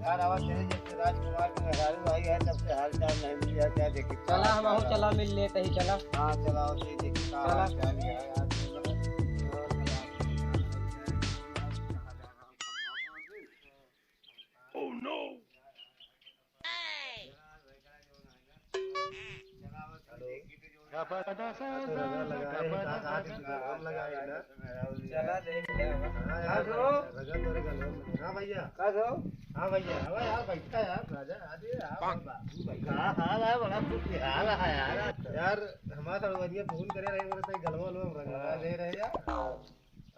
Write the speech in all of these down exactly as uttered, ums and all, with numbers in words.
यार, आवाज चले जब से राजकुमार के मेहरारू आई है, तब से हाल चाल नहीं मिल जाता है, देखी चला, हम आहू चला, मिल लेते ही, चला। हाँ, चला, उसे देखी का चला। हाल चाल है यार। Oh no! चला देख ले। हाँ यार, रगड़ तोरे गले में। हाँ भैया। का हो? हाँ भैया, आवा यार, बैठा यार, राजा, आ जा यार, बाबू, बैठा। हाँ, हाँ, यार, बड़ा खुशहाल है यार। यार, हमारा सड़वनिया फोन करे रहे, बोले, "तई गलवा, गलवा में रंगवा दे रहे यार।"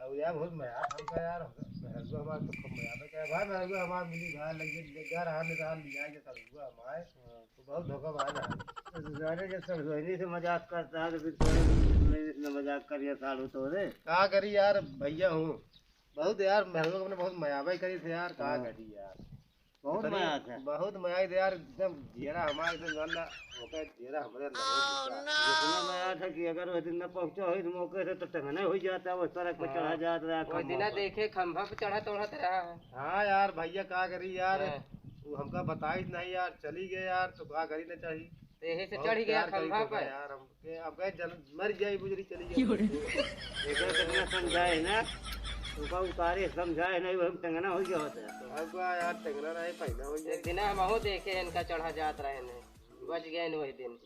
अब यार, बहुत मया हमका यार, हमका मेहरगुआ हमार तो खूब मया में क्या भाई, मेहरगुआ हमार मिली भाई, लग गए, घर आने, रात लिया के सड़वनिया हमारे। हाँ। तो बहुत धोखा भाई ना। तो सारे जब सड़वनी से मजाक करता है, तो फिर तोरे में इसने मजाक करिया साढ़ू तोरे। का करी यार, भैया हूँ। बहुत यार, मेहरगुआ अपने बहुत मयाबे करी थे यार, का हाँ। करी यार। बहुत इतनी, मया था। बहुत मया था यार, एकदम जियरा हमारे से जान ला, ओकर जियरा हमरे अंदर हो गया। इतना मया था कि अगर वो दिन न पहुंचा होई तो मौके से तो टंगना हो जाता, वो सड़क पे हाँ। चढ़ा जात रहा, वो खंभा दिना पर। देखे खंभा पे चढ़ा तोड़त रहा है। हाँ यार, भैया का करी यार, हाँ। वो हमका बताई नहीं यार, चली गए यार, तो का करी ना चाहिए। तो यही से बहुत चढ़ गया प्यार करी खंभा तो पर। यार, हम के अब गए जल, मर जाई बुजरी चली जाई। क्यों रे? एकर कितना समझाए ना, ओका उतारे समझाए नहीं, वही टंगना हो गया होता है। अब का यार टंगना नहीं, पहना हो एक गया। दिन हम हो देखे इनका चढ़ा जात रहे ने, बच गए ने वही दिन।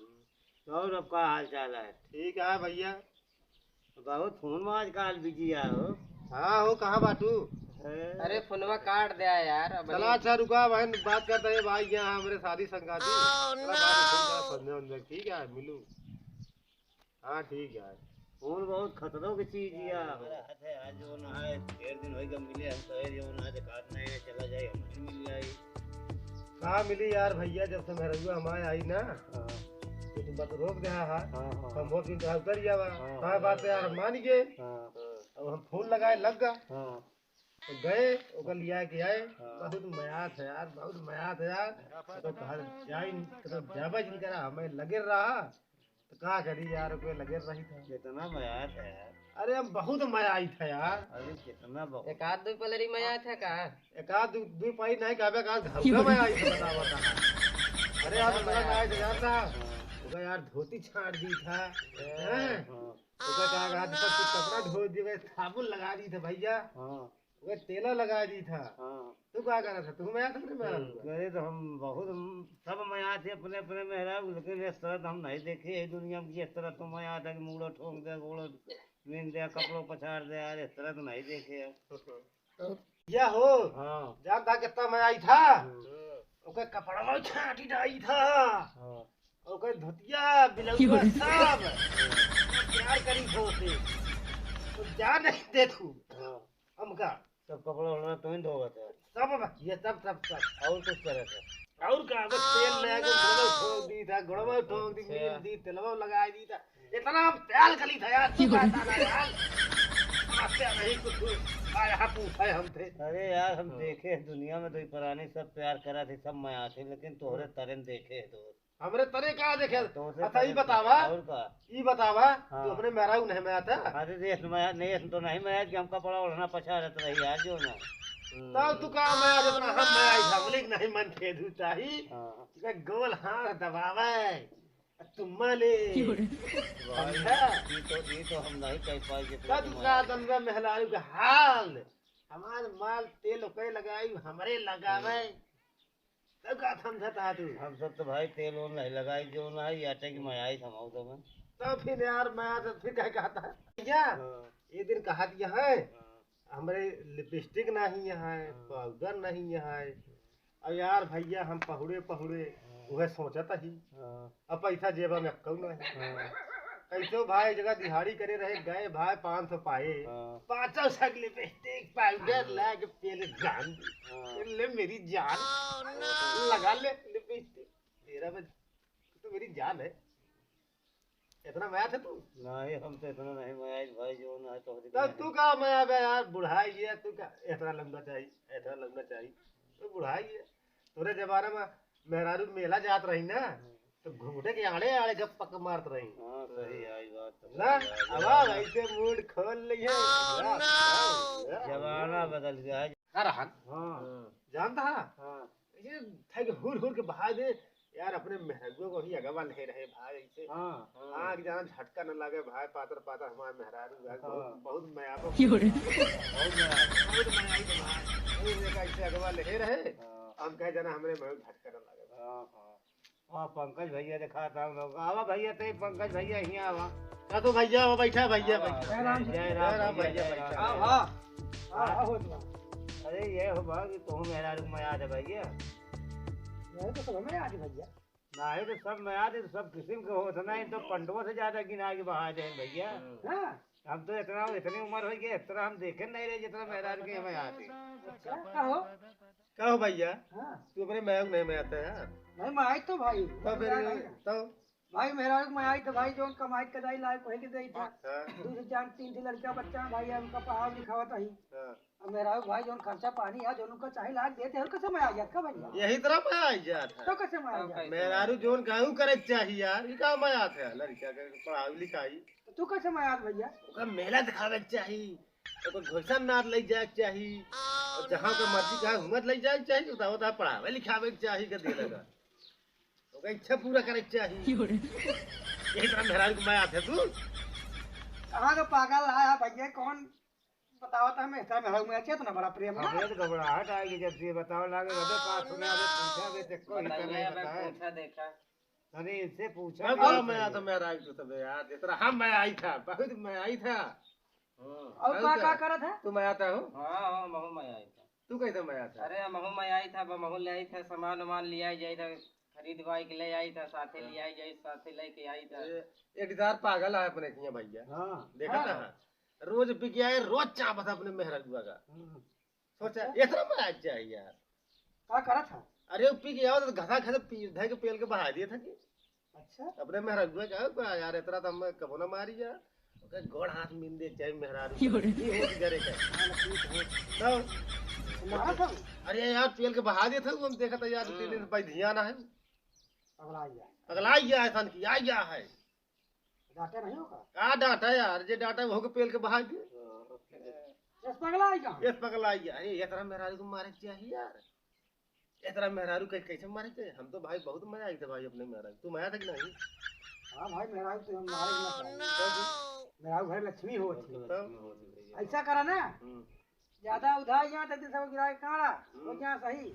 और अब का हाल चाल है? ठीक है भैया। बहुत फोन में आजकल बिजी आ हो। हाँ हो, कहाँ बाटू? है। अरे फोनवा काट दिया यार, अब चला नहीं। अच्छा रुका बहन, बात करता है भाई, यहाँ हमरे शादी संगाती। Oh, चला बात no। सुन, संजय वंजय, ठीक है, मिलू। हाँ, ठीक है। फोन बहुत खतरों की चीज है। हमारा हाथ है, आज जो ना है, ढेर दिन होइगा मिले, हम कहे जो ना है, देखात नहीं है, चला जाए, हम मिल जाए। का मिली यार भैया, जब से मेहरगुआ हमारे आई ना, हाँ। तो तू बात रोक दे, हाँ, हाँ। हाँ, हाँ। हम वोट की तरह उतर जावा। हाँ, हाँ, हाँ। बात है यार, हम मान गए। हाँ। अब हम फोन लगाए लग गा। हाँ। तो गए, ओकर लिया के आए। हाँ। बहुत मया था यार, बहुत मया था यार। तो घर जाई, तो जाबे जिन करा, हमें लगे रहा। तो का करी यार, कोई लगे रही था। कितना मया था यार। अरे, हम बहुत मया आई था यार। अरे, कितना बहुत। एक आध दो पलरी मया था का? एक आध दो, दो पाई नहीं कहबे का, घर का मया आई था, बता, बता। अरे, यार, बड़ा मया आया था यार, था। हाँ। ओका यार, धोती छाड़ दी था। हाँ। हैं? हाँ। ओका का, का, सब कुछ कपड़ा धो दिए, साबुन लगा दी था भैया। हाँ। ओका तेला लगा दी था। हाँ। तू का करा था? तू मया था अपने मेहरारू का? अरे तो हम बहुत, हम सब मया थे अपने, अपने मेहरारू, लेकिन इस तरह तो हम नहीं देखे है दुनिया में कि इस तरह तो मया था कि मूड़ो ठोक दे, गोड़ो नींद दे, कपड़ो पछाड़ दे, यार इस तरह तो नहीं देखे है। तो या हो, हाँ। जानता कितना मया आई था? हम्म। ओके कपड़वा छाटी डाई था। हाँ। ओके धोतिया, बिलौजा सब। प्यार करी थो से। तो जा नहीं दे तू। हाँ। हमका। सब कपड़ा ओढ़ना तो ही धोवत है। सब बा-, ये सब, सब, सब। और कुछ करे थे? और का, बस तेल ले आके गोड़वा ठोक दी था, गोड़वा ठोक दी, अच्छा। मील दी, तेलवा लगा दी था। इतना हम प्यार करी था यार, तू कहता ना यार। समस्या नहीं कुछ, आया पूछा है हमसे। अरे यार, हम हाँ। देखे हैं दुनिया में दो ही प्राणी सब प्यार करा थे, सब मया थे, लेकिन तोहरे हाँ। तरन देखे हैं दोस्त। हमरे तरे का देखे? तो उसे अच्छा, ई करे बतावा, और का? ई बतावा, हाँ। तू अपने मेहरारू नहीं मया था? अरे देख, मया, नहीं, तो नहीं मया कि हम कपड़ा ओढ़ना पछाड़त रही, आज जो ना। तब तू का मया, जितना हम मया आई था, बोले कि नहीं मन थे धुताही। हाँ। इसे गोल हाथ दबावे, तुम्मा ले। क्यों रे? भाई, समझा? ई तो, ई तो हम नहीं कह पाए जितना का तू मया का आई। दंगा मेहरारू का हाल, हमार माल तेल ओके लगाई, हमरे लगावे। हम्म। तब का समझता है तू? हम सब तो भाई तेल ओल नहीं लगाई, जो ना है, आटे की मयाई थमाऊ तो मैं। तो फिर यार, मैं तो फिर क्या कहता है? भैया, हाँ। ये दिन कहा दिया है, हाँ। हमरे लिपस्टिक नहीं है, हाँ। पाउडर नहीं है। और यार भैया, हम पहुड़े पहुड़े हाँ। वह सोचत ही। हाँ। अब पैसा जेबा में अक्कौ नहीं। हाँ। कैसो भाई, जगह दिहाड़ी करे रहे, गए भाई, पाँच सौ पाए। हाँ। पाँचों सक लिपस्टिक, पाउडर हाँ। लाके पेले जान दी। हाँ। ले मेरी जान, लगा ले लिपस्टिक। तेरा बज-, तू तो मेरी जान है। इतना मया था तू? नहीं, हम तो इतना नहीं मया भाई, जो ना है तो तब तू का मया बे यार, बुढ़ाई गया, तू का इतना लंबा चाहिए, इतना लंबा चाहिए। तो बुढ़ाई गया। तोरे जमाना में मेहरारू मेला जात रही ना, तो घूंघटे के आड़े आड़े गप पक मारत रही। हाँ, सही है, ई बात तो ना, सही है। अब अब ऐसे मूड खोल लिहे। Oh, no! जमाना बदल गया है। का रहन? हाँ। जानता है? हाँ। ऐसे थे कि हुर हुर के बहा दे। यार, अपने मेहरारुआ को ही अगवा ले रहे भाई, ऐसे। हाँ। हाँ, कि जाना झटका न लागे भाई, पातर पातर हमारे मेहरारू भाई, बहुत, हाँ। बहुत मया बा। क्यों रे? बहुत मया बा। बहुत मया आई बा भाई। वो एक ऐसे अगवा ले रहे, हाँ। हम कहे जाना हमरे में झटका न लागे। हाँ, हाँ। हाँ, पंकज भैया दिखाता हम लोग। आवा भैया, ते पंकज भैया, हियाँ आवा। का तो भैया, वो बैठा है भैया, हाँ, बैठा। जय राम, जय राम जय राम भैया, भैया, जय राम। बैठा। हाँ, हाँ। हाँ, हाँ, होत बा। अरे, ये हो बा कि तोहू मेहरारू के मया आत है भैया। यही तो सब मया आत है भैया। नाही तो सब मया आत है, तो सब किसिम के होत है, नाही तो पंडवा से ज्यादा गिना के बहा दे भैया। हाँ। हम तो इतना, इतनी उम्र हो गई, इतना हम देखे नहीं रहे जितना मेहरारू के मया आत है। अच्छा, का हो? का हो भैया? हाँ। तू अपने मेहरारू के नहीं मयात है यार? नहीं, मयाई तो भाई। तो फिर, क्या भाई? तो? भाई, मेहरारू के मयाई तो भाई, जौन कमाई के दाई लायक वही के देई था। हाँ। दू से चार, तीन ठे लड़का बच्चा है भाई, उनका पढ़ावा लिखावा तो ही। हाँ। अब मेहरारू भाई, जौन खर्चा पानी है, जौन उनका चाहे लायक देते हैं, और कैसे मयाई जात का भैया? यही तरह मयाई जात है। तो कैसे मयाई जात? मेहरारू जौन कहू करे के चाही यार, ई का मयात है? लड़का के पढ़ाई लिखाई। तो तू कैसे मयात भैया? ओकर मेला दिखावे के चाही, ओकर घोइसन नाद लई जाए के चाही, और जहाँ ओकर मर्जी कहाँ घूमत लई जाए के चाही, उता, उता पढ़ावे लिखावे के चाही, के दे लगा। ओकर इच्छा पूरा करे के चाही। क्यों रे? यही तरह मेहरारू के मयात है तू। कहाँ का पागल आया भैया, कौन बतावत है, मैं इतना मेहरारू में चेत ना बड़ा प्रेम है। हमें तो घबराहट आएगी जब ये बतावे लागे, अबे का सुने, अबे पूछा, अबे देखो, बताइए, इतना नहीं अबे बताए। पूछा देखा। अरे इनसे पूछा अब नहीं। का मयात है मेहरारू तो सबे यार, इतना हम मयाई था, बहुत मयाई था। हम्म। और और का, का? का करत है? तू मयात हो? हाँ, हाँ, महू मयाई था। तू कैसे मयात है? अरे, महू मयाई था, महू ले आई था, सामान वामान ले आई जाई था, खरीद वाई के ले आई था, साथे ले आई जाई, साथे लेके आई था। ये, ये डिजार पागल है अपने किया भैया। हाँ। देखा हाँ। था? रोज बिक आए, रोज चापत है अपने मेहरारुआ का। हम्म। सोचा, इतना मयाई चाहिए यार। का करत है? अरे, वो पी के आओ तो घसा घसा पी, धै के पेल के बहा दिए था कि। अच्छा। अपने मेहरारुआ का, का यार, इतना तो हम कबो ना मारी यार। ओके, गोड़ हाथ मीन दे चाहे मेहरारू। क्यों रे? ये हो गया रे का। हाँ, ठीक है। तो मारा था? अरे यार, पेल के बहा दिए था, हम देखा था यार, तीन दिन से भाई ध्यान है। पगला गया। पगला गया है, सन की, आ गया है। डांटा नहीं होगा? का डांटा यार, जे डांटा वो के पेल के बहा दिए। ये पगला है कहाँ? ये पगला है। अरे, ये तरह मेहरारू को मारे के चाहिए यार। ये तरह मेहरारू के कैसे मारे के? हम तो भाई बहुत मया आई था भाई अपने मेहरारू। तू मया था कि नहीं? हाँ भाई, मेहरारू तो हम मारे के ना चाहिए। मेहरारू घर लक्ष्मी हो थी। तो? ऐसा करा ना, हम्म। ज्यादा उधार यहाँ तक सब गिरा के काढ़ा, वो हम्म। क्या सही?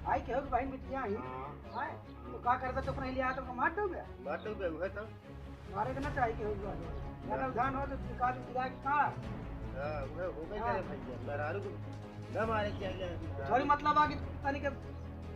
भाई केहू की बहन बिटिया ही, हाँ। आए, तो का करबे, तो अपने लिया तो मार दोगे? मार दोगे, वह तो। मारे के ना चाहिए केहू की बहन। ज्यादा उधार हो तो काट गिरा के काढ़ा। हाँ, वह हो गई हाँ। करे भैया, मेहरारू को ना मारे के चाहिए। थोड़ी मतलब आ कि तनी के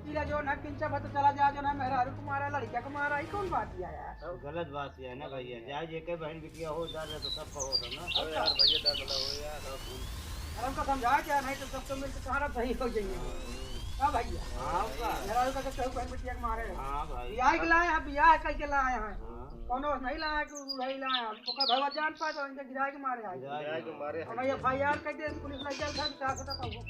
पीला जो ना किंचा भर तो चला जा, जो ना मेहरारू को मारा, लड़किया को मारा, ई कौन बात है यार? गलत बात है ना भैया, जाए जे के बहन बिटिया हो, जा रहे तो सब कहो तो ना। अरे यार भैया, डर लगा हो यार। अरे हमको समझा क्या, नहीं तो सब तो मिलके कहाँ सही हो जाएंगे। हाँ भैया। हाँ का? मेहरारू का तो केहू बहन बिटिया के मारे है। हाँ भाई। बियाह के लाए हैं, बियाह कह के लाए हैं। हाँ। कौनो नहीं लाए कि उड़ाई लाए हैं। ओकर भगवान जान पाए तो इनके गिराए के मारे आए। गिराए के मारे हम हैं। एफ आई आर कह दे, पुलिस लग जाए, घर का होता तो वो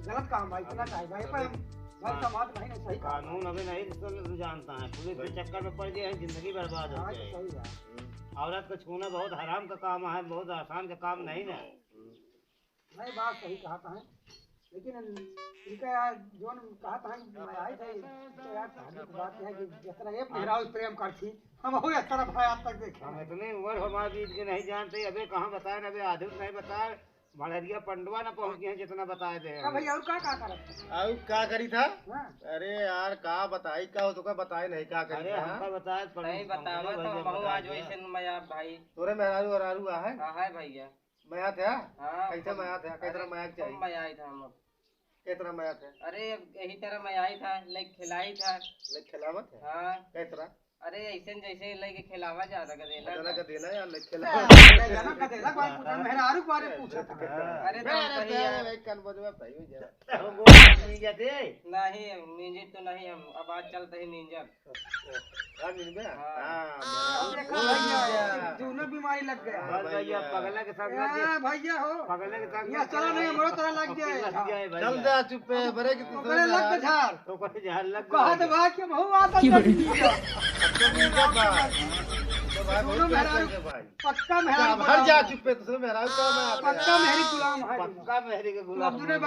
गलत काम भाई, इतना चाहिए भाई, पर हम घर का बात नहीं, नहीं सही काम। कानून अबे नहीं तो जानता है, पुलिस के चक्कर में पड़ गए हैं, जिंदगी बर्बाद हो हाँ, तो गई। सही है। औरत को छूना बहुत हराम का काम है, बहुत आसान का काम नहीं ना। नहीं, बात सही कहत हैं, लेकिन इनका यार जोन कहत हैं कि मैं आई थे, तो यार धार्मिक बात है कि जितना एक मेहरारू प्रेम करती, हम हो इस तरह भाई आज तक देखे हम नहीं। इतनी उम्र हमारे बीत के नहीं जानते, अबे कहाँ बताए ना, अबे आधुनिक नहीं बताए, मड़हरिया पंडवा ना पहुँचे हैं जितना बताए थे। का भैया और का, का करत? और का करी था? हाँ। अरे यार का बताई, का हो तो का बताए नहीं, का करी अरे था? हमका बताए, नहीं बतावा तो भैया हम बताए आज दिया। वैसे मैं आप भाई। तोरे मेहरारू और आरू आ है? हाँ है भैया। मयात है? हाँ, कैसे मयात है? कैसे मयात चाहिए? मयाई था हम। कितना मयात है? अरे, यही तरह मयाई था, लेके खिलाई था। लेके खिलावत है? हाँ। कितना? अरे, ऐसे न जैसे लेके खिलावा जा रहा, गदेला का। गदेला यार, लेके खिलावा। अरे, जाना गदेला को पूछा, मेहरारू के बारे में पूछा था। अरे, तो अरे, वही यार। भाई, कान बजवा, भाई, हो जा। हम बोल नहीं जाते। नहीं, म्यूजिक तो नहीं, हम अब आज चलते ही म्यूजिक। हाँ, मिल गया? हाँ। हाँ, अब देखो भैया, दोनों बीमारी लग गया। हाँ, बस भैया, भैया। पगला के संग ए, भैया हो। पगला के संग ये चला नहीं, हमरो तरह लग गया है। लग गया है भैया। चल जा, चुप पे, बरे की तू ओकरे लग के झाड़। तो कोई झाड़ लग गया। कहा तो भाई कि बहु आता क्यों? जल्दी। तो मिल गया बा। तो भाई, दोनों बहुत मेहरारू भाई। पक्का मेहरारू अब हट जा, गुलाम है। चुप पे, दूसरे मेहरारू का मैं आता पक्का है। मेहरी गुलाम है। पक्का मेहरी के गुलाम अब दूसरे है।